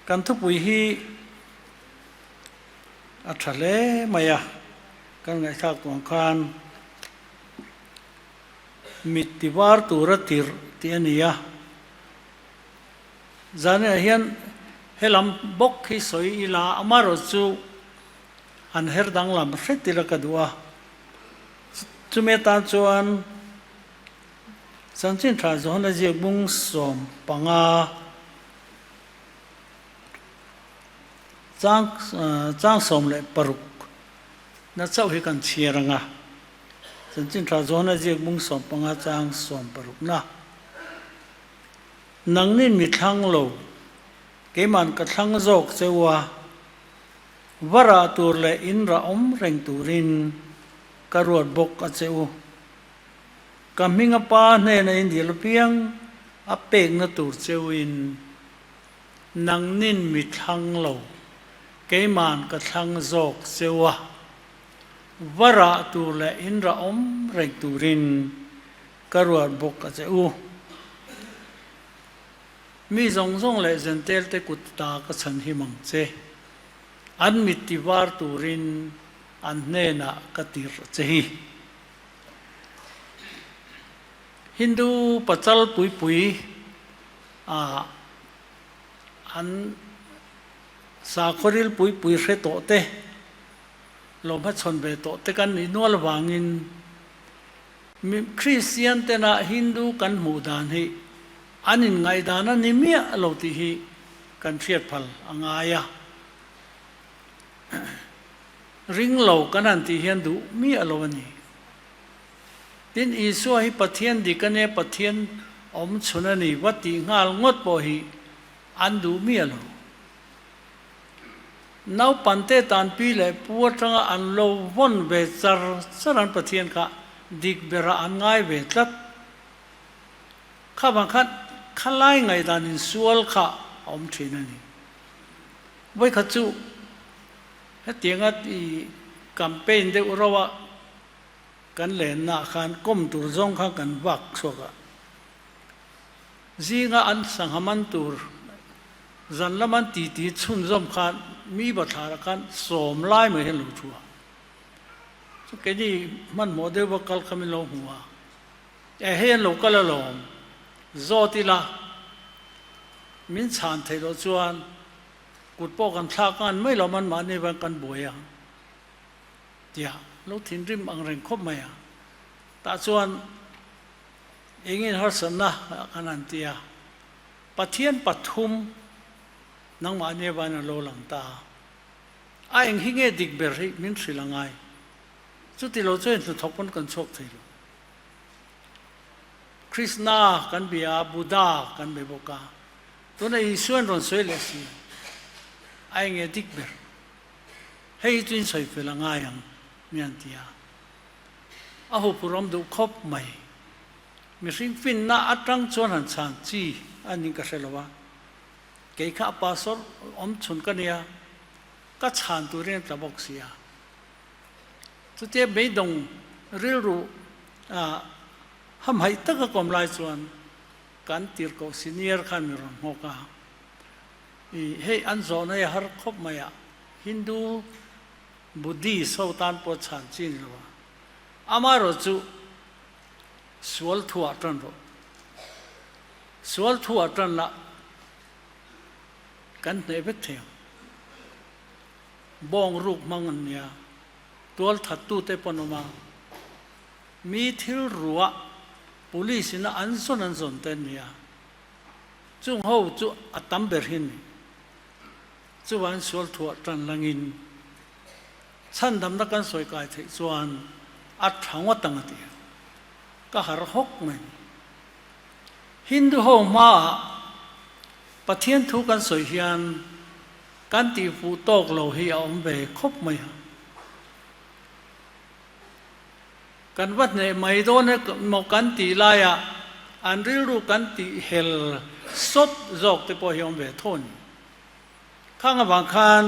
Kan thupui hi a tha hle mai a, kan ngaihthlak tuang khan mit ti var tura tirh tih a ni a. Zanah hian helam bawk hi sawi ila amaherawhchu an her danglam hret ila ka duh a, chumi atan chuan Chanchin Tha Johana ziak bung 15 chang chang 16 na chauh hi kan chhiar ang a, Chanchin Tha Johana ziak bung 15 chang 16 na. Nangnin mi thlang lo, keiman ka thlang zawk che u a, va rah tur leh in rah awm reng turin ka ruat bawk a che u. Ka hminga pa hnena in dil apiang a pekna tur che u in, nangnin mi thlang lo, keiman ka thlang zawk che u a, va rah tur leh in rah awm reng turin ka ruat bawk a che u. Mi zawng zawng leh Zentelte kut ta ka chhan him ang che. An mit ti var turin an hnenah ka tirh che hi. Hindu pachal puipui ah an sakhawril puipui hre tawh te, lo hmachhawn ve tawh te kan nih nual avangin Kristian tena Hindu kan hmuh dan hi an inngaihdan a ni miah lo tih hi kan hriat phal a ngai a. Ring lo kan han tih hian duh miah lo a ni. Tin, Isua hi Pathian dik a nia, Pathian awm chhun a ni va tih nghal ngawt pawh hi an duh miah lo. Naupangte tanpi leh pu atanga an lo vawn ve char char an Pathian kha dik berah an ngai ve tlat. Kha vang khan khalai ngaihdan insual kha a awm thin a ni. Vawikhat chu hetianga i campaign deuh rauh a kan lennaah khan kawm tur zawng khan kan vak chhuak a. Zinga an sangha man tur zan lama an titi chhunzawm khan mi bathlarah khan sawm lai mai hian lo thu a. Chu keini hmanhmawh deuh va kal kha min lo hmu a, e hei an lo kal alawm, zawt ila min chhan theih loh chuan kut pawh kan thlak ngan mai lo man mahni van kan buai ang tia lo thinrim ang reng khawp mai a. Tah chuan Engin harsatna kan han ti a, Pathian pathum nangmah nia van a lo lang ta a, a eng hi nge dik ber hi min hrilh a ngai. Chuti lo chuan hnathawk pawn kan chhuak thei lo. Krishna kan bia a, Buddha kan be bawk a, tuna Isuan rawn sawi leh si a, a eng nge dik ber? Hei hi chu in sawi fel a ngai ang mi an ti a. A huphurhawm duh khawp mai. Mihring finna atang chuan han chhan chi a ning ka hre lo a. Kei kha a pastor awm chhun ka nia, ka chhan turin a tla bawk si a. Chutia beidawng rilru hamhaih taka kawm lai chuan kan tirhkoh senior khan min rawn nghawk a. I hei an zawhna hi a har khawp mai a, Hindu Buddhist ho tan pawh chhan chi ni lo a, amaherawhchu sual thuah tan rawh. Sual thuah tan lah kan hneh vek thei ang. Bawng ruk hmang an nia, tual thattute pawh an awm a, mi thil ruah police ina an zawn an zawn te an nia, chung ho chu a tam ber hi a ni. Chuan sual thuah tan langin chhandamna kan sawi kai theih chuan a tha ngawt ang a ti a, ka harh hawk mai. Hindu ho hmaah Pathian thu kan sawi hian kan tihfuh tawk lo hi a awm ve khawp mai a. Kan va hneh mai dawn emaw kan tih laiah an rilru kan tih hel sawt zawk te pawh hi a awm ve tho a ni. Khang avang khan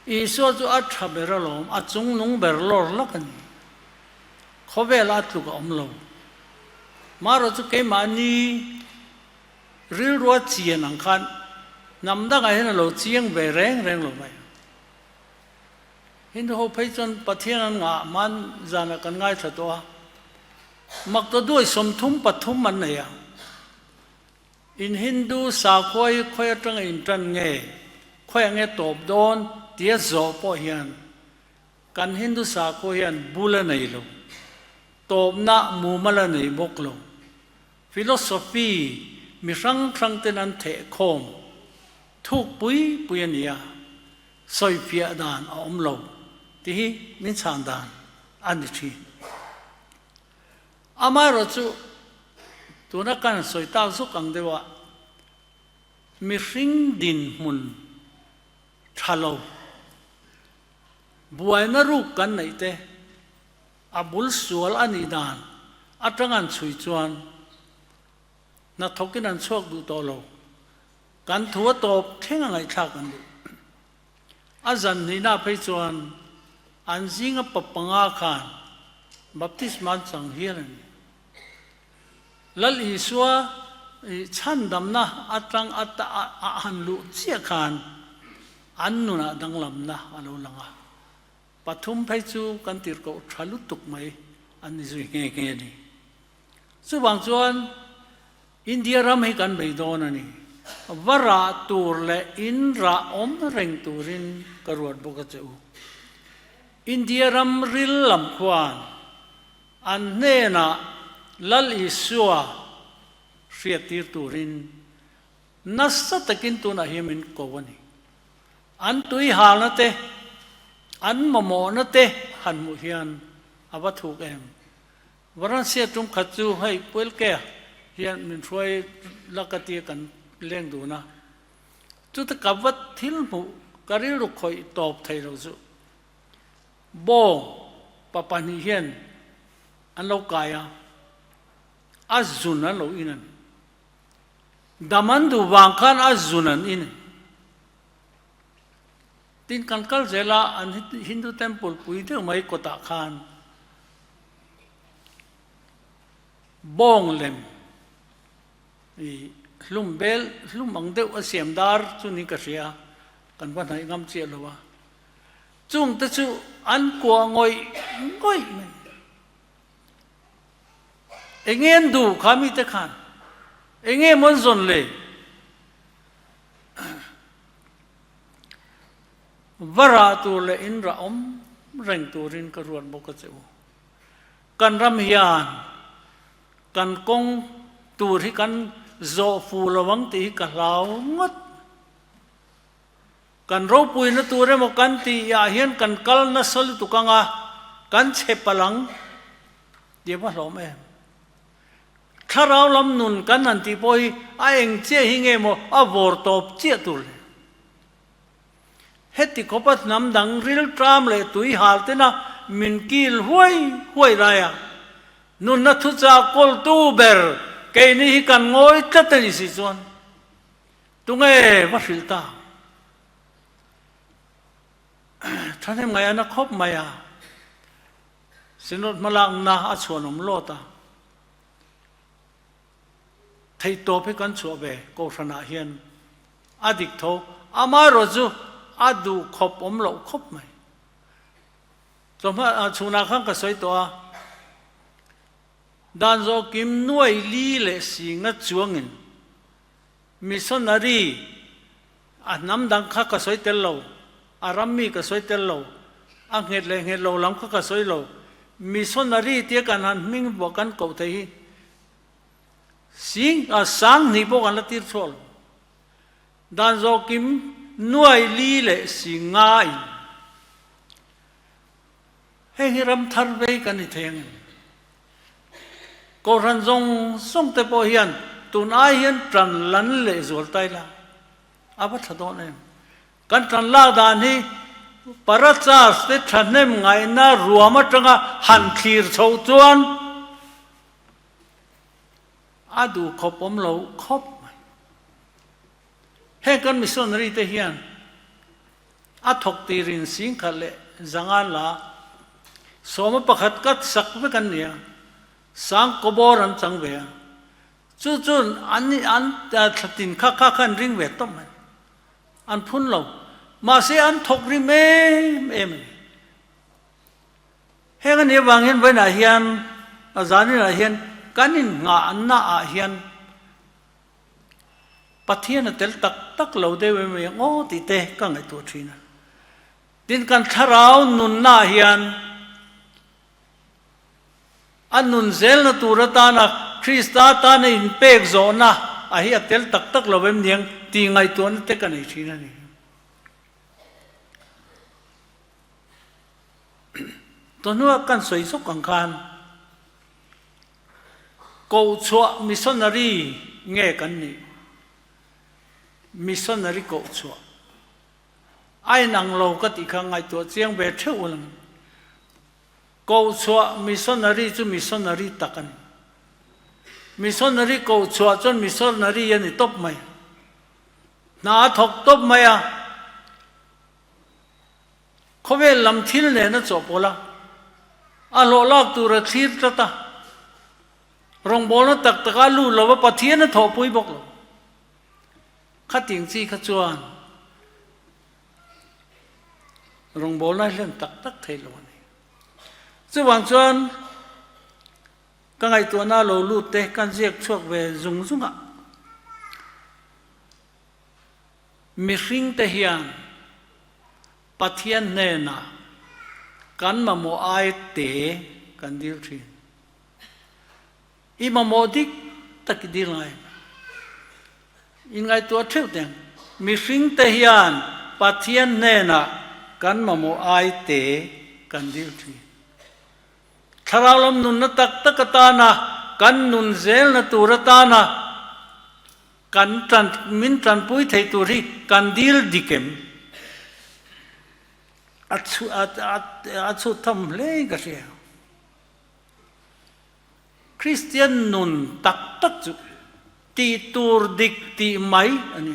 Isua chu a tha ber alawm, a chungnung ber lawr lawk a ni. Khawvela a tluk a awm lo. Marawh chu keimahni rilrua chian ang khan Hnam dangah hian a lo chiang ve reng reng lo mai. Hindu ho phei chuan Pathian an ngah hman zanah kan ngaithla tawh a, Maktaduai 33 an nei a. In Hindu sakhua hi khawi atanga intan nge, khawi ang nge tawp dawn tia zawh pawh hian kan Hindu sakhua hian bul a nei lo, tawpna mumal a nei bawk lo. Philosophy mi hrang hrang ten an theh khawm thuk pui pui a ni a, sawifiah dan a awm lo tih hi min chhan dan a ni thin. Amaherawhchu, tuna kan sawi tak zuk ang deuhah mihring dinhmun tha lo, buaina ruk kan neih te a bul sual a nih dan atang an chhui chuan hnathawkin an chhuak duh tawh lo, kan thu a tawp thleng a ngaihthlak an duh. A zan hnihna phei chuan an zinga pa panga khan baptisma an chang hial a ni. Lal Isua chhandamna atang a han luh chiah khan an nunah danglamna a lo lang a. Pathum phei chu kan tirhkoh tha lutuk mai an ni zui nghe nghe a ni. Chuvang chuan India ram hi kan bei dawn a ni. Va rah tur leh in rah awm reng turin ka ruat bawk a che u. India ram ril lam khuan an hnenah Lal Isua hriattir turin nasa takin tunah hian min ko a ni. An tui halna te, an mamawhna te han hmuh hian a va thuk em. Varansia tum khat chu hei Puelke hian min hruai la ka tia kan leng dun a, chuta ka va thil hmuh ka rilru khawih tawp thei lo chu bawng pa pahnih hian an lo kai a, a zun an lo in a ni. Dam an duh vang khan a zun an in a ni. Tin kan kal zel a, an Hindu temple pui deuh mai kawtah khan Bawng lem i hlum bel hlum ang deuh a siam dar chu ni ka hria kan va hnaih ngam chiah lo a, chung te chu an kuah ngawih ngawih mai. Enge an duh kha mite khan enge maw an zawn le? Va rah tur leh in rah awm reng turin ka ruat bawk a che u. Kan ram hian kan kawng tur hi kan zawh fu lo ang tih hi ka hlau ngawt. Kan ropuina tur emaw kan tih ah hian kan kal nasa lutuk ang a, kan chhe palh ang tih a va hlawm em. Thlarau lam nun kan han tih pawh hi a eng chiah hi nge maw a vawr tawp chiah tur le. Heti khawpa hnam dang rilṭam leh tui hal tena min kil huai huai laia nunna thuchah kawltu ber keini hi kan ngawi tlat a ni si chuan tunge va hrilh ta? Thahnem ngaih a na khawp mai a, Synod hmalakna a chhuanawm lawt a, theihtawp hi kan chhuah ve Kohhranah hian A dik tho. Amaherawh chu a duh khawp awm loh khawp mai. Chawhma chhunah khan ka sawi tawh a, dan zawh kim nuai li leh singa chuangin missionary a hnam dang kha ka sawi tel lo, a ram mi ka sawi tel lo, a nghet leh nghet lo lam kha ka sawi lo, missionary tia kan han hming vuah kan koh theih hi Sing a sang hnih pawh kan la tir chhuak lo. Dan zawhkim nuai li leh sing nga in. Heng hi ram thar vei kan ni thei angem? Kohhran zawng zawng te pawh hian tun ai hian tan lan leh zual tai la a va tha dawn em? Kan tan lak dan hi Parachas te thahnem ngaihna ruam atanga han thlir chhoh chuan A duh khawp awm lo khawp mai. Heng kan missionary te hian a thawk tirin singkhat leh zanga la sawma pakhat kat sak vek an ni a, sang kawbawr an chang ve a, chu chuan an an thlatin kha kha kha an ring ve tawp mai. An phun lo. Mahse an thawk rim em em a ni. Heng a nih avang hian vawiinah hian a zaninah hian kan innghahna ah hian Pathian a tel tak tak lo deuh em em aw tih te ka ngaihtuah thin a. Tin kan thlarau nunna ah hian a nun zelna tur atana Krista tana inpek zawhna a hi a tel tak tak lo em niang tih ngaihtuahna te ka nei thin a ni. Tawhnuah kan sawi zawk ang khan Kohchhuah missionary nge kan nih? Missionary kohchhuah a inang lo ka tih kha ngaihtuah chiang ve theuh ul ang. Kohchhuah missionary chu missionary tak a ni. Missionary kohchhuah chuan missionary a ni tawp mai. Hna a thawk tawp mai a. Khawvel lam thil nen a chawhpawlh a, a hlawh lak tur a thlir tlat a, rawngbawlna tak taka lut lova Pathian a thawhpui bawk lo. Khating chi kha chuan rawngbawlna hlen tak tak thei lo a ni. Chuvang chuan ka ngaihtuahna lo lut te kan ziak chhuak ve zung zung a. Mihringte hian Pathian hnenah kan mamawh ai te kan dil thin. I mamawh dik tak i dil ngai em? Inngaihtuah theuh teh ang. Mihringte hian Pathian hnenah kan mamawh ai te kan dil thin. Thlarau lam nunna tak tak atana kan nun zelna tur atana Kan tan min tanpui thei tur hi kan dil dik em? A chhu a a chhut tham hle in ka hria. Kristian nun tak tak chu tih tur dik tih mai a ni.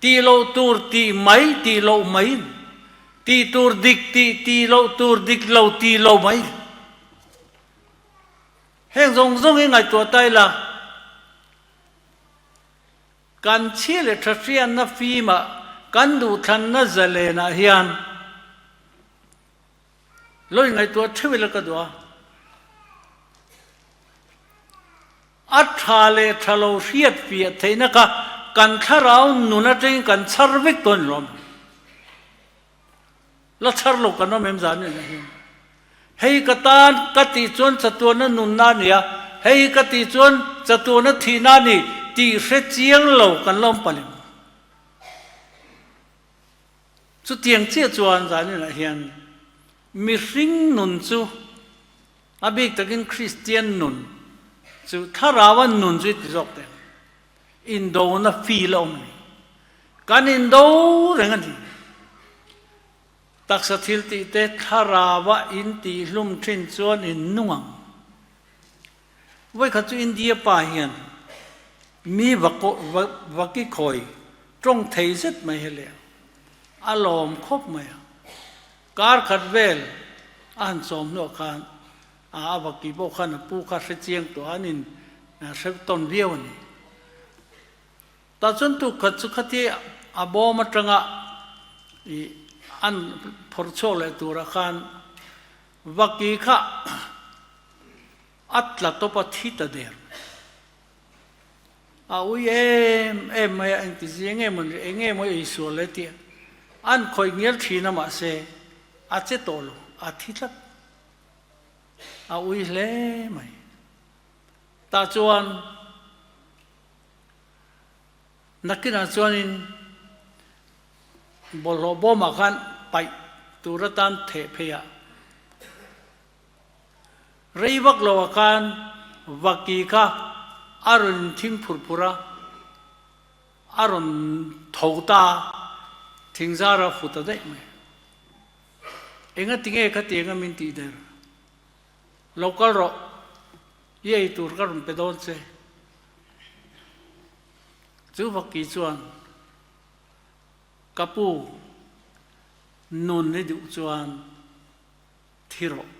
Tih loh tur tih mai tih loh mai a ni. Tih tur dik tih tih loh tur dik lo tih lo mai. Heng zawng zawng hi ngaihtuah ta ila. Kan chhia leh tha hriatna fimah kan duhthlanna zalenah hian lo inngaihtuah theuh ila ka duh a. A tha leh tha lo hriat fiah theihna kha kan thlarau nun atangin kan chhar vek dawn ni lawm. La chhar lo kan awm em zan in hian. Hei ka tan ka tih chuan chatuana nunna a ni a, hei ka tih chuan chatuana thihna a ni tih hre chiang lo kan la awm palh em? Chutiang chiah chuan zan inah hian mihring nun chu a bik takin Kristian nun chu thlaraua nun chu i ti zawk teh ang. Indona feel a awm a ni. Kan indo reng a ni. Taksa thil tih te thlarau-a in tihhlum thin chuan in nung ang. Vawikhat chu India pa hian mi vaki khawi tawng thei zet mai hi leh a lawm khawp mai a. Kar khat vel a han chawm hnuah khan a vaki pawh khan a pu kha hre chiang tawh a, an in hre tawn viau a ni. Tah chuan tukkhat chu khati a bawm atanga ih an phawrh chhuak leh turah khan vaki kha a tla tawp a thi ta der. A ui em em mai a, engti zia nge maw eng nge maw ei sual le tih an khawih ngial thin a mahse a che tawh lo, a thi tlat. A ui hle mai. Tah chuan. Nakinah chuanin bawlhhlawh bawmah khan paih tur atan theh phei a, rei vak loah khan vaki kha a rawn inthing phur phur a, a rawn tho ta a, thingzara fu ta daih mai. Engati nge khatianga min tih der? Lo kal rawh, i ei tur ka rawn pe dawn che. Chu vaki chuan, Ka pu, nun i duh chuan thi rawh.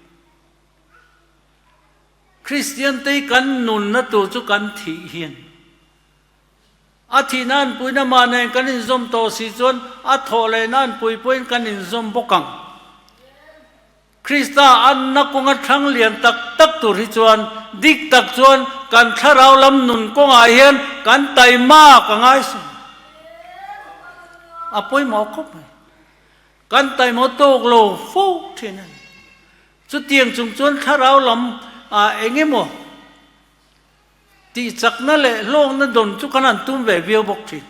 Kristian tei kan nunna tur chu kan thih hian. A thihna anpuina mah nen kan inzawm tawh si chuan a thawh lehna anpui pawhin kan inzawm bawk ang. Krista anna kawnga thlang lian tak tak tur hi chuan dik tak chuan kan thlarau lam nun kawngah hian kan taimak a ngai si. A pawimawh khawp mai. Kan taimawh tawk lo fo thin a ni. Chutiang chung chuan thlarau lam ah eng emaw tih chakna leh hlawkna dawn chu kan han tum ve viau bawk thin.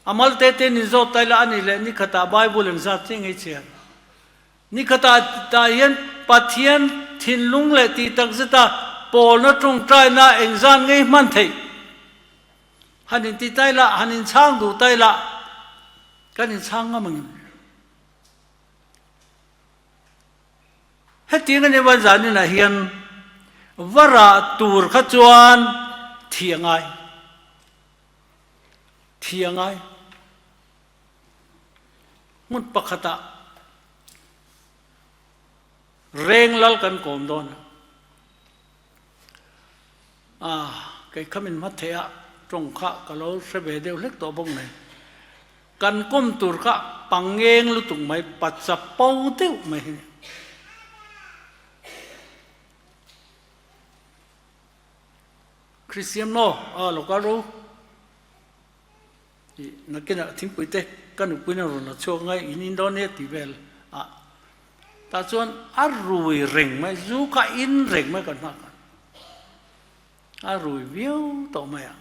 A mal te te nin zawt tai la a nih leh nikhatah Bible eng zat che ngei chhiar. Nikhatah tah hian Pathian thinlung leh tih tak zeta pawlna tawngtaina eng zat ngei hman theih. Han inti tai la, han inchhang duh tai la, kan inchhang ngam angin. Hetiang a nih avang zaninah hian va rah tur kha chuan thih a ngai. Thih a ngai. Hmun pakhatah reng lal kan kawm dawn a. A, kei kha min hma theih a, tawng kha ka lo hre ve deuh hlek tawh bawk mai. Kan kawm tur kha pangeng lutuk mai, pacha po deuh mai hi ni. Kristian maw? A, lo kal ru. I nakinah thingpui te ka nupuiin a rawn la chhuak ngai in in dawn nia tih vel a tah chuan a rui reng mai zu kha in reng mai kan hma khan a rui viau tawh mai a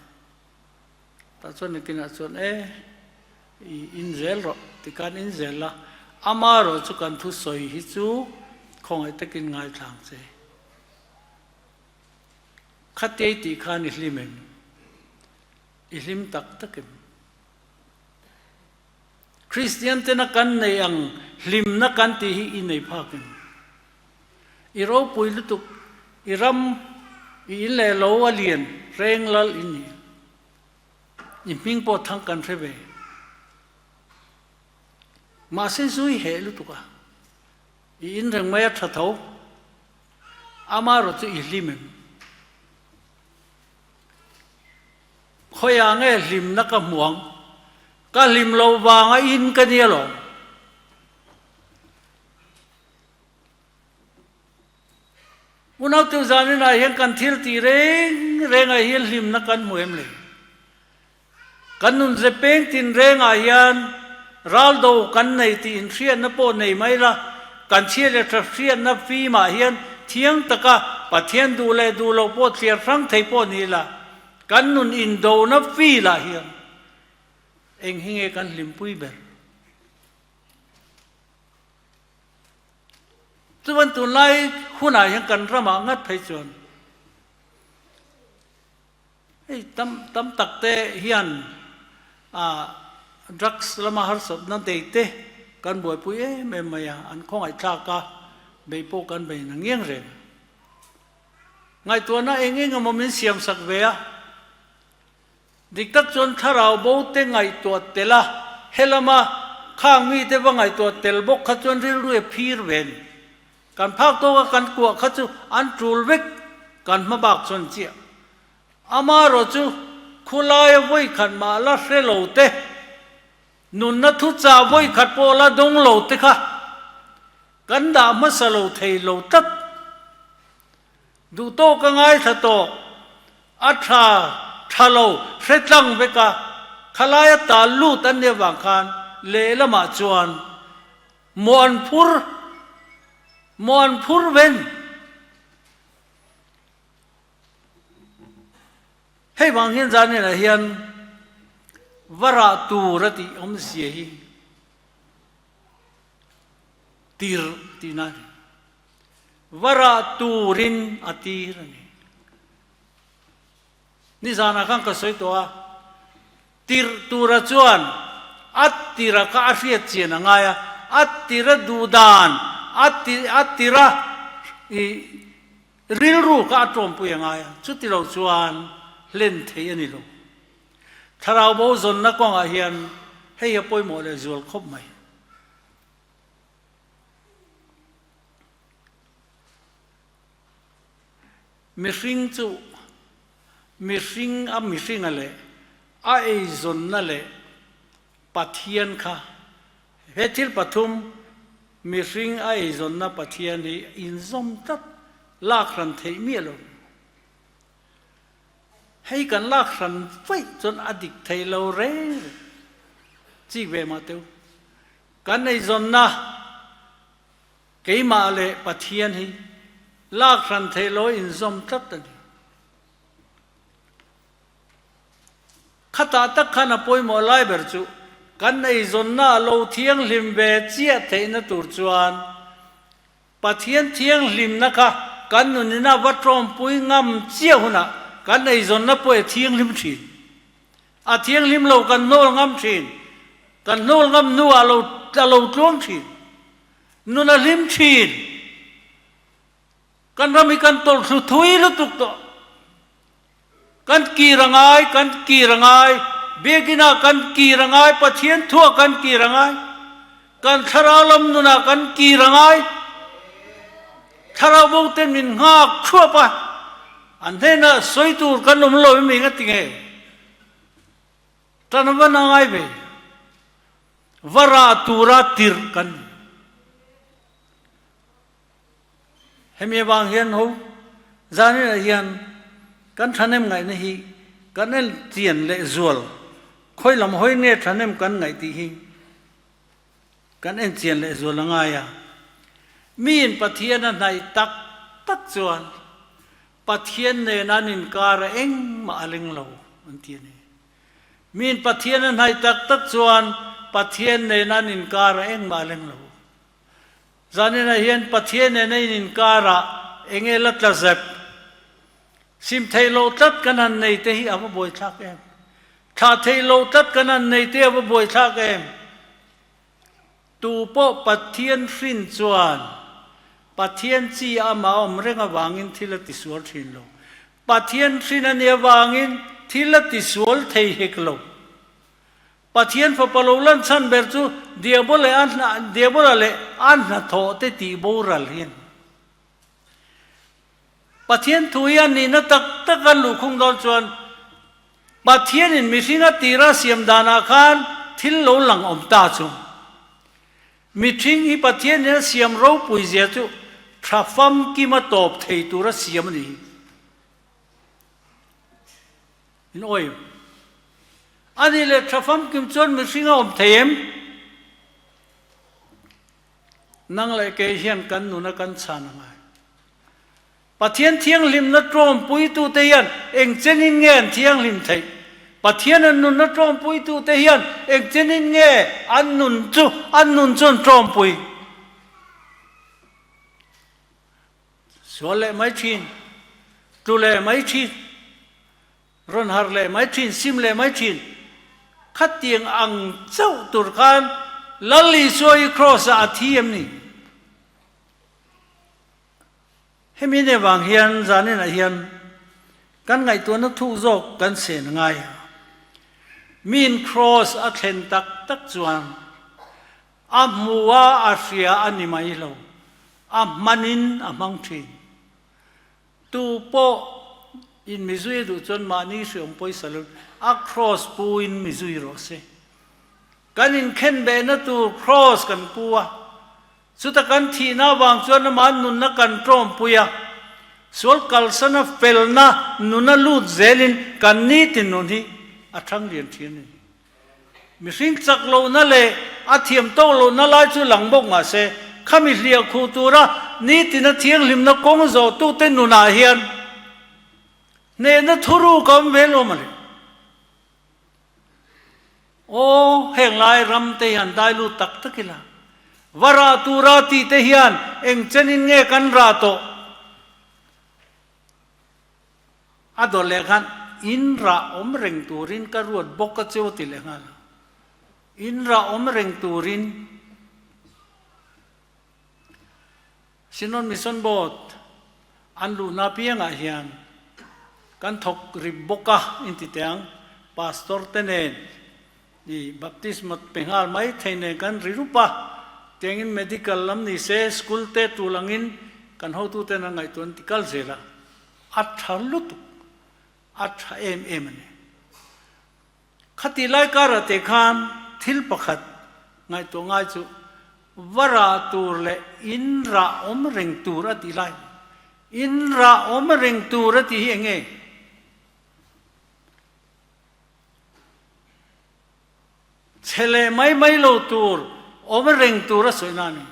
tah chuan nakinah chuan e i in zel rawh tikhan in zel la amaherawh chu kan thusawi hi chu khawngaih takin ngaithlang che. Khatei tih khan i hlim em? I hlim tak tak em? Kristian tena kan nei ang hlimna kan tih hi i nei phak em? I ropui lutuk, i ram, i in leh lo a lian reng lal i ni. I hming pawh thang kan hre ve. Mahse zui heh lutuk a, i in reng mai a tha tho. Amaherawh chu i hlim em? Khawiah nge hlimna ka hmu ang? Ka hlim loh vanga in ka nia lo. Unautu zaninah hian kan thil tih reng rengah hian hlimna kan hmu em le? Kan nunze peng tin rengah hian raldo kan nei tih inhriatna pawh nei mai la, kan chhia leh tha hriatna fimah hian thiang taka Pathian duh leh duh loh pawh thliar hrang thei pawh ni la, kan nun indona filah hian eng hi nge kan hlimpui ber? Chuan tunlai hunah hian kan ramah ngat phei chuan Hei tam tam tak te hian ah drugs lama harsatna nei te kan buaipui em em mai a, an khawngaihthlak a, bei pawh kan bei na ngiang reng. Ngaihtuahna eng eng emaw min siam sak ve a, dik tak chuan thlarau bo te ngaihtuah tel a, helama khang mite va ngaihtuah tel bawk kha chuan rilru e phir ve a ni. Kan phak tawk a kan kuah kha chu an tul vek kan hma bak chuan chiah. Amaherawh chu khulaia vawi khat mah la hre lo te, nunna thuchah vawi khat pawh la dawng lo te kha kan dah hmasa lo thei lo tlat. Duh tawk a ngaithla tawh, a tha tha lo hre tlang vek a, khalaia tal lut an nih avang khan lehlamah chuan Muan phur, muan phur ven. Hei vang hian zaninah hian va rah tur a tih awmzia hi tir tihna a ni. Va rah turin a tir a ni. Nizanah khan ka sawi tawh a, tirh tura chuan a tira kha a hriat chian a ngai a, a tira duh dan, a ti a tira ih rilru kha a tawmpui a ngai a, chuti lo chuan hlen thei a ni lo. Thlarau bo zawnna kawngah hian hei a pawimawh leh zual khawp mai. Mihring chu. Mihring a mihringa leh a eizawnna leh Pathian kha he thil pathum mihring a eizawnna Pathian hi inzawm tlat lak hran theih miah lo. Hei kan lak hran vaih chuan a dik thei lo reng reng. Chik ve mah teu. Kan eizawnna keimah leh Pathian hi lak hran theih lo inzawm tlat a ni. Khatah tak khan a pawimawh lai ber chu kan eizawnna a lo thianghlim ve chiah theihna tur chuan Pathian thianghlimna kha kan nunina va tawmpui ngam chiah hunah kan eizawnna pawh a thianghlim thin. A thianghlim lo kan hnawl ngam thin. Kan hnawl ngam hnuah lo a lo tluang thin. Nun a hlim thin. Kan ram hi kan tawlh thlu thui lutuk tawh. Kan kir a ngai, kan kir a ngai, Biakinah kan kir a ngai, Pathian thuah kan kir a ngai, kan thlarau lam nunah kan kir a ngai. Thlarau bo ten min nghak thuap a, an hnenah sawi tur kan awm lo emi nga ti nge? Tan a van a ngai ve. Va rah tura tirh kan ni. Hemi avang hian ho zaninah hian kan thahnem ngaihna hi kan en chian leh zual khawi lam hawi nge thahnem kan ngaih tih hi kan en chian leh zual a ngai a. Miin Pathian a hnaih tak tak chuan Pathian nen an inkar a engmah a leng lo an ti a ni. Miin Pathian a hnaih tak tak chuan Pathian nen an inkar a engmah a leng lo. Zaninah hian Pathian nena in inkarah eng nge la tla zep? Sim theih loh tlat kan han nei te hi a va buaithlak em? Thlah theih loh tlat kan han nei te a va buaithlak em? Tu pawh Pathian hrin chuan Pathian chi amah awm reng avangin thil a tisual thin lo. Pathian hrin a nih avangin thil a tisual thei hek lo. Pathian fapa lo lan chhan ber chu Diabol leh a hna Diabola leh a hnathawh te tih boral hi a ni. Pathian thu hi a nihna tak tak an luhkhung dawn chuan Pathianin mihring a tira siam danah khan thil lo lang awm ta chu mihring hi Pathianin a siam ropui zia chu tha famkima tawp thei tura siam a ni hi. In awih. A nih leh tha famkim chuan mihring a awm thei em? Nang leh kei hian kan nuna kan chhan a ngai. Pathian thianghlimna tawmpuitute hian eng chenin nge an thianghlim theih? Pathian an nunna tawmpuitute hian eng chenin nge an nun chu an nun chu an tawmpui? Sual leh mai thin, tlu leh mai thin, rawn harh leh mai thin, sim leh mai thin. Khatiang ang chauh tur khan Lal Isua hi Kraws-ah a thi em ni? Hemi ne vang hian zaninah hian kan ngaihtuahna thuk zawk kan sen a ngai a. Miin Kraws a thlen tak tak chuan A hmu a, a hria a ni mai lo. A hmanin a hmang thin. Tu pawh in mizui a duh chuan mahni hriawm pawisa lo a cross pu in mizui rawh se. Kan inkhen behna tur cross kan pu a, chuta kan thihna avang chuan amah nunna kan tawmpui a, sual kalsana felna nuna lut zelin kan nitin nun hi a thang lian thin a ni. Mihring chak lohna leh a thiam tawk lohna lai chu lang bawk mah se, khami hliah khuh tura nitina thianghlimna kawng zawhtute nunah hian hnehna thuruk a awm ve lo a ni. Aw, heng lai ram te hian dai lut tak tak ila, va rah tura tih te hian eng chenin nge kan rah tawh? A dawt leh khan in rah awm reng turin ka ruat bawk a cheu a ti leh nghal a. In rah awm reng turin Synod Mission Board an luhna piangah hian kan thawk rip bawk a inti teh ang. Pastor te nen i baptisma pe nghal mai thei nen kan ri rup a, tiangin medical lam ni se school te tul angin kan hotuten an ngaihtuah an ti kal zel a. A tha lutuk. A tha em em a ni. Khati lai karah te khan thil pakhat ngaihtuah ngai chu va rah tur leh in rah awm reng tur a tih lai. In rah awm reng tur a tih hi eng nge? Chhe leh mai mai lo tur awm reng tur a sawi na a ni.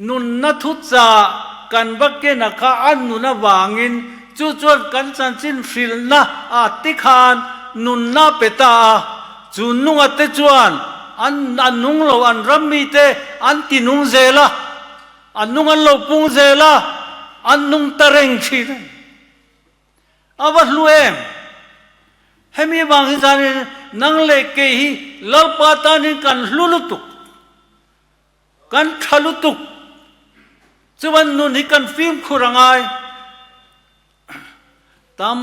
Nunna thuchah kan va ken a kha a nun avangin chu chuan kan chanchin hrilhna ah te khan nunna pe ta a, chu nunga te chuan an a nung lo an ram mite an ti nung zel a, a nung an lo pung zel a, an nung ta reng thin a ni. A va hlu em? Hemi avang hi zanin nang leh kei hi Lalpa tanin kan hlu lutuk. Kan tha lutuk. Chuan nun hi kan fimkhur a ngai. Tam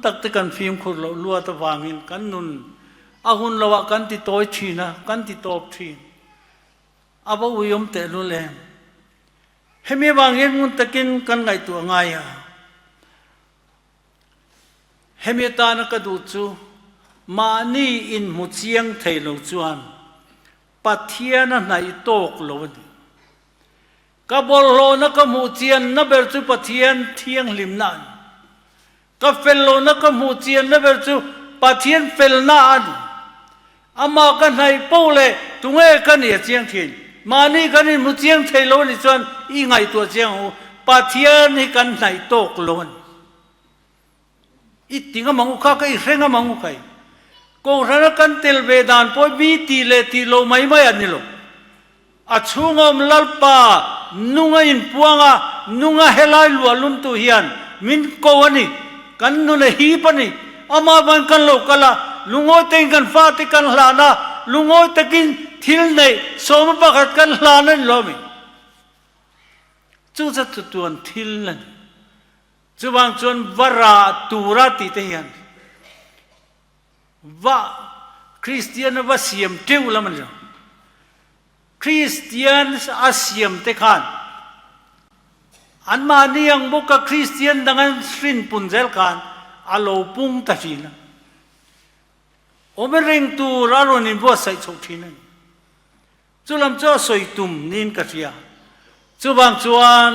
tak te kan fimkhur loh luat avangin kan nun a hun loah kan ti tawi thin a, kan ti tawp thin. A va uiawm tehlul em? Hemi avang hian ngun takin kan ngaihtuah ngai a. Hemi atana ka duh chu mahni inhmu chiang thei lo chuan Pathian a hnaih tawk lo a ni. Ka bawlhhlawhna ka hmuh chianna ber chu Pathian thianghlimna a ni. Ka fellohna ka hmuh chianna ber chu Pathian felna a ni. Amah ka hnaih poh leh tunge ka nih a chiang thin. Mahni kan inhmu chiang thei lo a nih chuan i ngaihtuah chiang ang u. Pathian hi kan hnaih tawk lo a ni. I ti ngam ang u kha, ka i hre ngam ang u khai. Kohhrana kan tel ve dan pawh mi tih leh tih lo mai mai a ni lo. A chhungawm Lalpa nunga inpuang a, nunga helai luah lumtu hian min ko a ni, kan nun a hip a ni. Amah vangin kan lo kal a, lungawi takin kan fate kan hlan a, lungawi takin thil neih sawma pakhat kan hlan a ni lo a mi. Chu chu tuan thil a ni. Chuvang chuan va rah tura tih te hian va Kristian a va siam teuh lam a ni lo. Kristian a siam te khan anmahni ang bawka Kristian dang an hrin pun zel khan a lo pung ta thin a. Awm reng tur a rawn inbuatsaih chhoh thin a ni. Chu lam chu a sawi tum niin ka hria. Chuvang chuan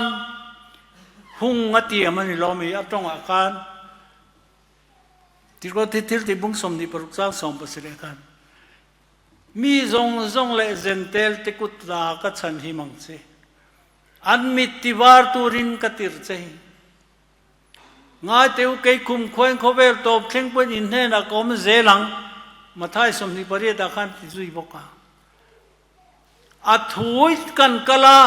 hung a tiam a ni lo mi a tawngah khan Tirhkoh thil tih bung 26 chang 17 khan mi zawng zawng leh zentel te kut la ka chhan him ang che. An mit ti var turin ka tirh che hi. Ngai teh u, kei kum khuain khawvel tawp thleng pawhin in hnenah ka awm zel ang, Mathai 28 ah khan ti zui bawk a. A thu kan kal a,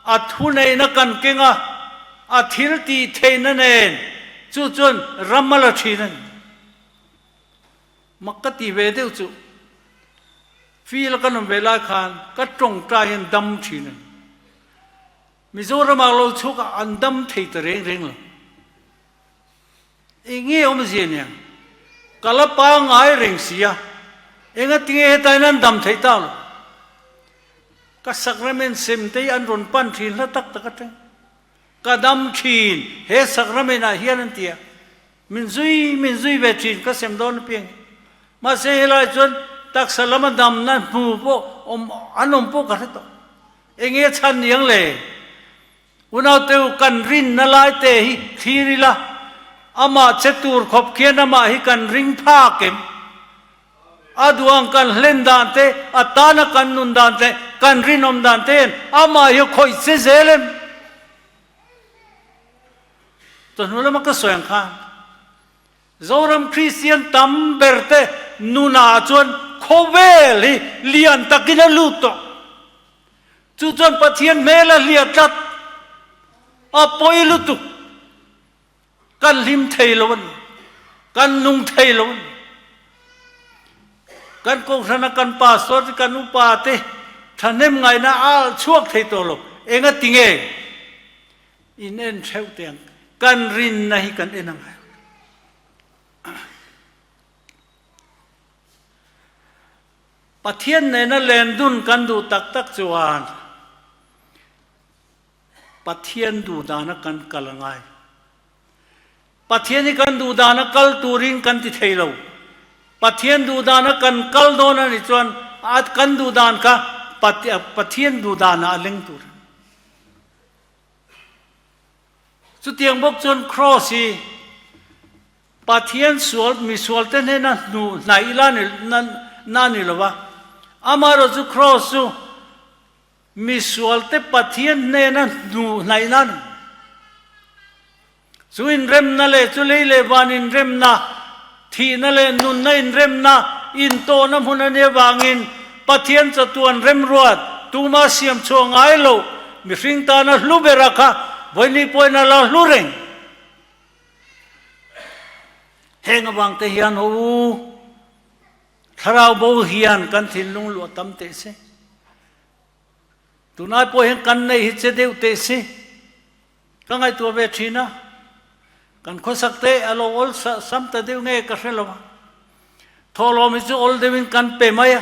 a thuneihna kan keng a, a thil tih theihna nen chu chuan ram a la thin a ni. Mak ka ti ve deuh chu, feel a kan awm ve lai khan ka tawngtai hian dam thin a ni. Mizoramah lo chhuk a an dam thei ta reng reng lo. Eng nge awmzia nia? Ka la pangngai reng si a, engatinge hetain an dam theih ta lo? Ka sacrament sem te hi an rawn pan thin hla tak tak atang. Ka dam thin he sacrament ah hian an ti a, min zui min zui ve thin ka sem dawn apiang. Mahse helai chuan taksa lama damna hmu pawh awm an awm pawh ka hre tawh. Enge chhan niang le? Unauteu kan rinna lai te hi thlir ila, amah che tur khawp khian amah hi kan ring phak em? A duang kan hlen dan te, a tana kan nun dan te, kan rinawm dan te hian amah hi a khawih che zel em? Chawhnu lama ka sawi ang khan Zoram Kristian tam ber te nunah chuan khawvel hi lian takin a lut tawh. Chu chuan Pathian hmel a hliah tlat. A pawi lutuk. Kan hlim thei lo a ni. Kan nung thei lo a ni. Kan kohhrana kan pastor te kan upa te thahnem ngaihna a chhuak thei tawh lo. Engati nge? In en theuh teh ang. Kan rinna hi kan en ang. Pathian nena len dun kan duh tak tak chuan Pathian duh dana kan kal a ngai. Pathian hi kan duh dana kal turin kan ti thei lo. Pathian duh dana kan kal dawn a nih chuan a kan duh dan kha Pathian duh danah a leng tur a ni. Chutiang bawk chuan Kraws hi Pathian sual misualte hnena hnuh hnaih ila na a ni lo va, amaherawh chu Kraws chu misualte Pathian hnena hnuh hnaihna a ni. Chu inremna leh chu lei leh van inremna, thihna leh nunna inremna intawhna hmun a nih avangin Pathian chatuan remruat tuma siam chhuah ngai loh mihring tana hlu bera kha vawini pawhin a la hlu reng. Heng avang te hian haw u, thlarau bo hian kan thinlung luah tam teh se. Tunai pawh hian kan neih hi che deuh teh se. Ka ngaihtuah ve thin a, kan khawsak te a lo awl sam ta deuh nge ka hre lo a, thawhlawm hi chu awl deuhin kan pe mai a,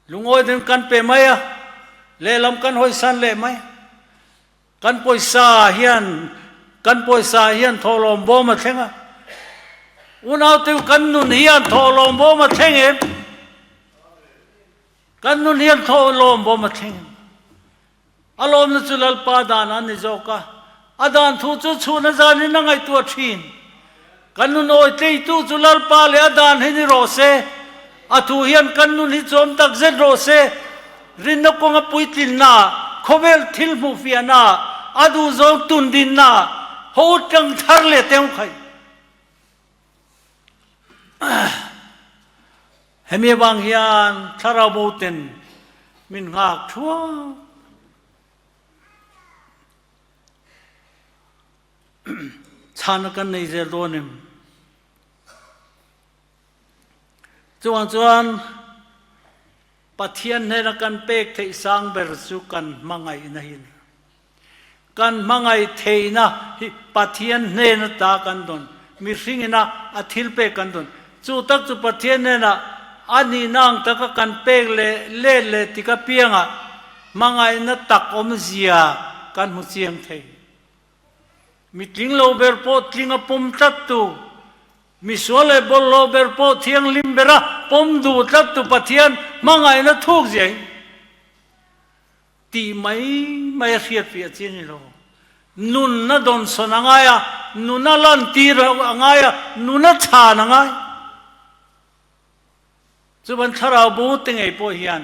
lungawi deuhin kan pe mai a, lehlam kan hawisan leh mai. Kan pawisa hian kan pawisa hian thawhlawm bawm a thleng a, unauteu kan nun hian thawhlawm bawm a thleng em? Kan nun hian thawhlawm bawm a thleng em? A lawmna chu Lalpa dan a ni zawk a, a dan thu chu chhun a zanin a ngaihtuah thin. Kan nun awi tleitu chu Lalpa leh a dan hi ni rawh se, a thu hian kan nun hi chawm tak zet rawh se. Rinna kawnga puitlinna, khawvel thil hmuhfiahna, a duhzawng tundinna, ho tang thar leh teu khai. Hemi avang hian thlarau bo ten min nghak thuak. Chhana kan nei zel dawn em? Chuvang chuan Pathian hnena kan pek theih sang ber chu kan hmangaihna hi a ni. Kan hmangaih theihna hi Pathian hnen ata kan dawn, mihring ina a thil pek kan dawn. Chu tak chu Pathian hnenah a nihna ang taka kan pek leh let leh tik apiangah hmangaihna tak awmzia kan hmu chiang thei. Mi tling lo ber pawh tling a pawm tlat tu, mi sual leh bawlhhlawh ber pawh thianghlim bera pawm duh tlat tu Pathian hmangaihna thuk zia hi Tih mai mai a hriat piah chi a ni lo. Nunna dawnsawn a ngai a, nuna lantir a ngai a, nuna chhan a ngai. Chuvan thlarau bu te ngei pawh hian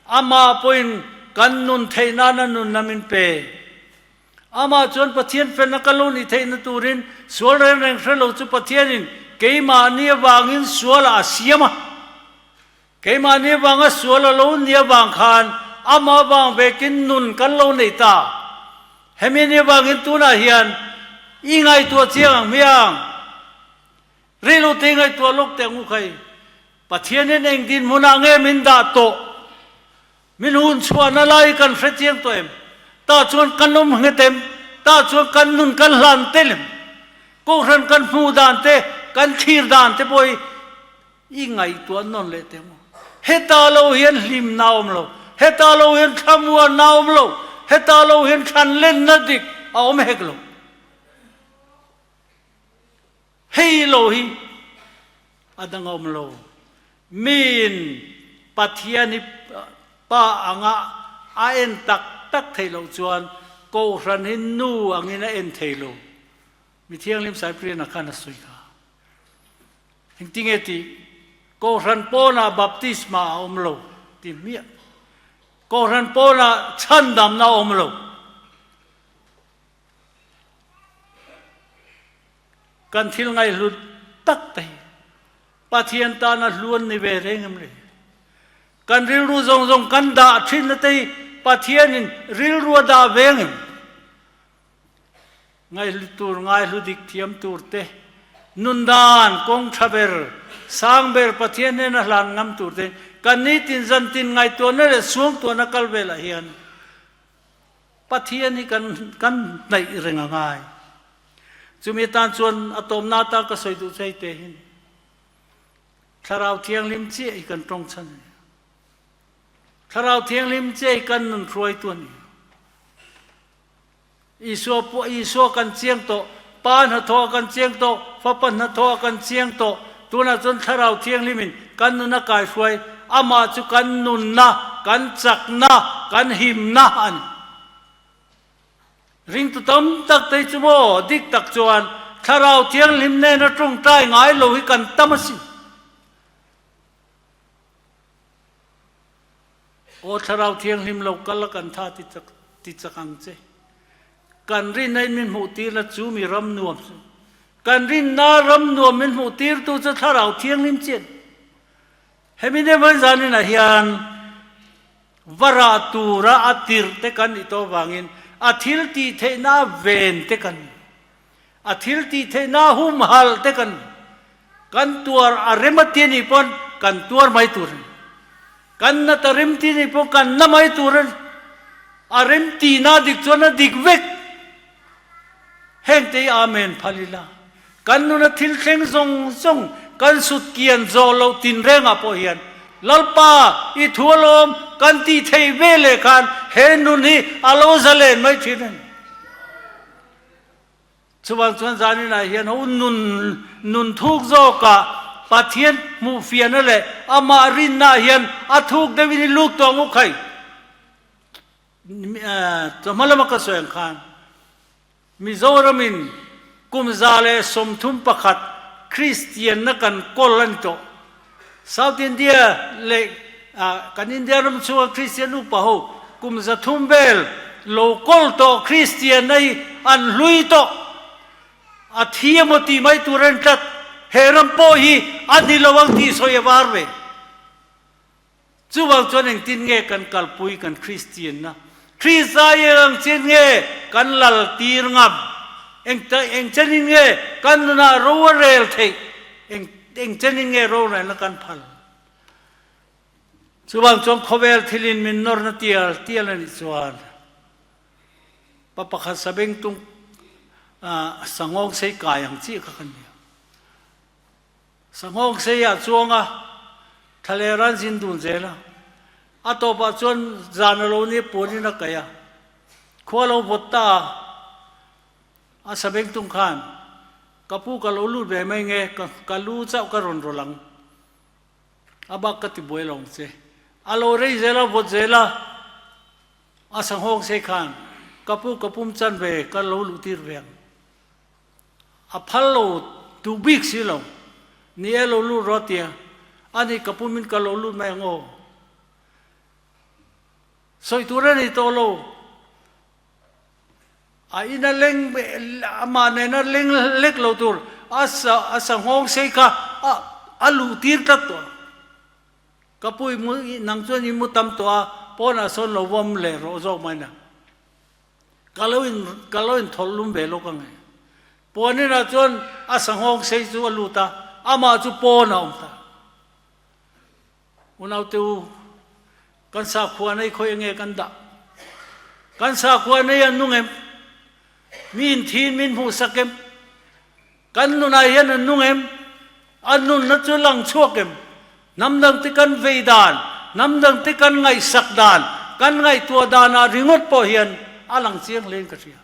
amah pawhin kan nun theih nana nunna min pe. Amah chuan Pathian felna ka lo nih theihna turin sual reng reng hre lo chu Pathianin keimahni avangin sualah a siam a. Keimahni avanga sual a lo ni avang khan amah avang vekin nun kan lo nei ta. Hemi ni avangin tunah hian i ngaihtuah chiang ang hmiang. Rilru te i ngaihtuah lawk teh ang u khai. Pathianin eng dinhmunah nge min dah tawh? Min hun chhuahna lai kan hre chiang tawh em? Tah chuan kan awm nghet em? Tah chuan kan nun kan hlan tel em? Kohhran kan hmuh dan te, kan thlir dan te pawh hi I ngaihtuah nawn leh teh maw? Heta lo hian hlimna a awm lo, heta lo hian thlamuanna a awm lo, heta lo hian thlanlenna dik a awm hek lo. Hei lo hi a dang a awm lo. Miin Pathian hi pa anga a en tak tak theih loh chuan Kohhran hi nu angin a en thei lo. Mi Thianghlim Cyprian-a khan a sawi kha. Engtinge tih? Kohhran pawnah baptisma a awm lo ti hmiah. Kohhran pawnah chhandamna a awm lo. Kan thil ngaihhlut tak te hi Pathian tana hlu an ni ve reng em le? Kan rilru zawng zawng kan dah thinna te hi Pathianin rilru a dah ve ang em? Ngaihlu tur, ngaihlu dik thiam tur te, nun dan kawng tha ber, sang ber Pathian hnena hlan ngam tur te, kan nitin zantin ngaihtuahna leh suangtuahna kal velah hian Pathian hi kan kan hnaih reng a ngai. Chumi atan chuan a tawmna atan ka sawi duh chu hei te hi Thlarau Thianghlim chiah hi kan tawng chhan a ni. Thlarau Thianghlim chiah hi kan nun hruaitu a ni. Isua pawh Isua kan chiang tawh. Pa hnathawh kan chiang tawh, Fapa hnathawh kan chiang tawh. Tunah chuan Thlarau Thianghlimin kan nun a kaihruai, amah chu kan nunna, kan chakna, kan himna a ni. Ringtu tam tak te chu maw dik tak chuan Thlarau Thianghlim nena tawngtai ngai lo hi kan tam asin. Aw Thlarau Thianghlim lo kal a kan tha ti chak ti chak ang che. Kan rinna in min hmuh tir la chu mi ram nuam chu. Kan rinna ram nuam min hmuh tir tu chu Thlarau Thianghlim chian. Hemi ne vawi zanin ah hian va rah tura a tirh te kan nih tawh avangin a thil tih theihna ven te kan ni. A thil tih theihna humhalh te kan kan tuar a rem a ti anih pawn kan tuar mai tur a ni. Kan nat a rem ti anih pawn kan na mai tur a ni. A rem tihna dik chuan a dik vek. Heng te hi Amen phal ila. Kan nuna thil thleng zawng zawng kan sut kian zawh loh tinrengah pawh hian Lalpa i thu alawm kan tih theih ve leh khan he nun hi a lo zalen mai thin a ni. Chuvang chuan zaninah hian ho nun nun thuk zawkah Pathian hmuhfiahna leh amah rinnaah hian a thuk deuhin i lut tawh ang u khai. Chawhma lama ka sawi ang khan Mizoramin kum 131 Kristianna kan kawl a ni tawh. South India leh kan India ram chhunga Kristian upa ho kum 300 vel lo kawl tawh Kristianna hi an hlui tawh. A thi emaw tih mai tur a ni tlat. He ram pawh hi a ni lo ang tih sawi a var ve. Chuvang chuan engtin nge kan kalpui kan Kristianna? Krista i eng ang chin nge kan lal tir ngam? Eng eng chenin nge kan nunah ro a rel theih? Eng eng chenin nge rorelna kan phal? Chuvang chuan khawvel thilin min nawrna tial tial a nih chuan pa pakhat sabengtung sangawng sei kai ang chiah kha kan ni a. Sanghawng sei ah chuang a, thlaler an zin dun zel a. A tawpah chuan zan a lo ni puanin a kaih a, khua lo vawt ta a, a sabeng tung khan, Ka pu ka lo lut ve mai nge, ka ka lu chauh ka rawn rawlh ang, a bak ka ti buai lo ang che. A lo rei zel a, vawt zel a, a sanghawng sei khan, Ka pu ka pum chan ve, ka lo luh tir ve ang. A phal lo duh bik si lo. Ni e lo lut rawh tia. A ni ka pumin ka lo lut mai ang aw. Sawi tur a nei tawh lo. A ina leng amah nena leng lek lo tur a sa a sa nghawng sei kha a a luh tir tlat tawh. Ka pu i mu nang chuan i mu tam tawh a pawnah sawn lo vawm leh rawh zawk mai na. Ka lo in ka lo in thawlh lum ve lawk ang e. Puan inah chuan a sanghawng sei chu a lut a, amah chu pawn a awm ta. Unaute u, kan sakhua nei khawi enge kan dah? Kan sakhua nei an nung em? Mi in thin min hmuh sak em? Kan nunah hian an nung em? An nunna chu lang chhuak em? Hnam dangte kan vei dan, hnam dangte kan ngaihsak dan, kan ngaihtuah danah ringawt pawh hian a lang chiang hlein ka hria.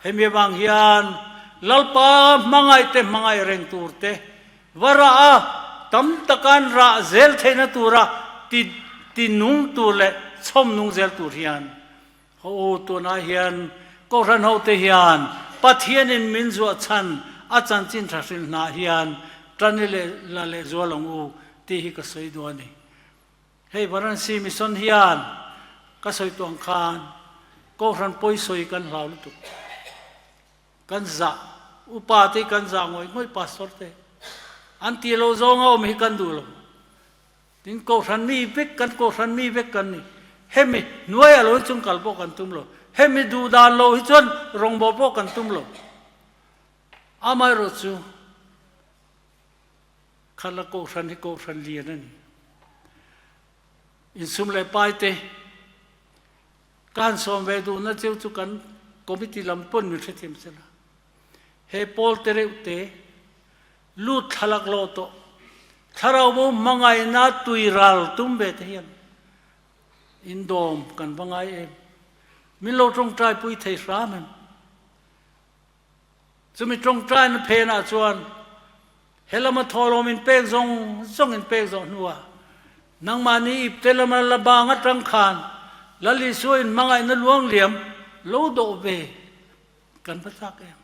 Hemi avang hian Lalpa hmangaihte hmangaih reng turte va rah a, tam taka an rah zel theihna tura ti ti nung tur leh chhawm nung zel tur hian Haw u, tunah hian Kohhran hote hian Pathianin min zuah chhan a chanchin tha hrilh hnah hian tan i leh la leh zual ang u tih hi ka sawi duh a ni. Hei Varanasi Mission hian ka sawi tuang khan Kohhran pawi sawi kan hlau lutuk. Kan zah, upa te hi kan zah ngawih ngawih pastor te. An tih loh zawnga awm hi kan duh lo. Tin, Kohhran mi vek kan, Kohhran mi vek kan ni. Hemi hnuaiah lo hi chuan kal pawh kan tum lo. Hemi duh dan lo hi chuan rawngbâwl pawh kan tum lo. Amaherawhchu, khala Kohhran hi Kohhran lian a ni. Insum leh pai te, ka han sawm ve duhna cheu chu kan committee lam pawn min hrethiam sela. He pawl te reuh te, Lut thlalak lo tawh. Thlarau bo hmangaihna tui ral tum ve te hian indawm kan va ngai em. Min lo tawngtai pui thei hram em. Chumi tawngtaina phenah chuan he lama thawhlawm inpek zawng zawng inpek zawh hnuah nangmahni ipte lama la bang atang khan Lal Isua inhmangaihna luangliam lo dawh ve kan va chak em?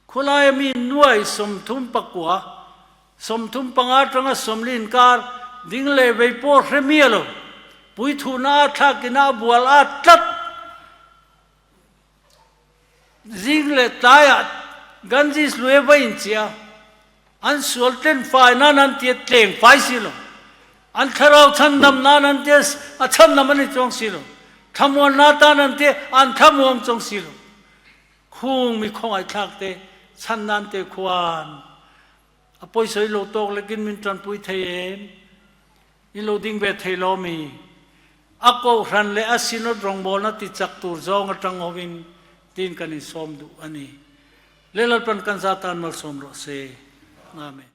Khawlaia mi nuai 39, 35 atanga 40 inkar ding leh vei pawh hre miah lo, puithuhna a thlakin a bual at tlat. Zing leh tlaiah Ganges lui a va inchiah a, an sual tlen fai nan an tia tleng fai si lo, an thlarau chhandam nan an tia a chhandam a ni chuang si lo, thlamuanna atan an tia an thlamuang chuang si lo. Khung mi khawngaihthlak te chhan nan te khuan a pawisawi lo tawk lekin min tanpui thei em? In lo ding ve thei lo mi? A kohhran leh a synod rawngbawlna ti chak tur zawng atang hovin tin kan insawm duh a ni. Leh Lalpan kan za tan malsawm rawh se. Amen.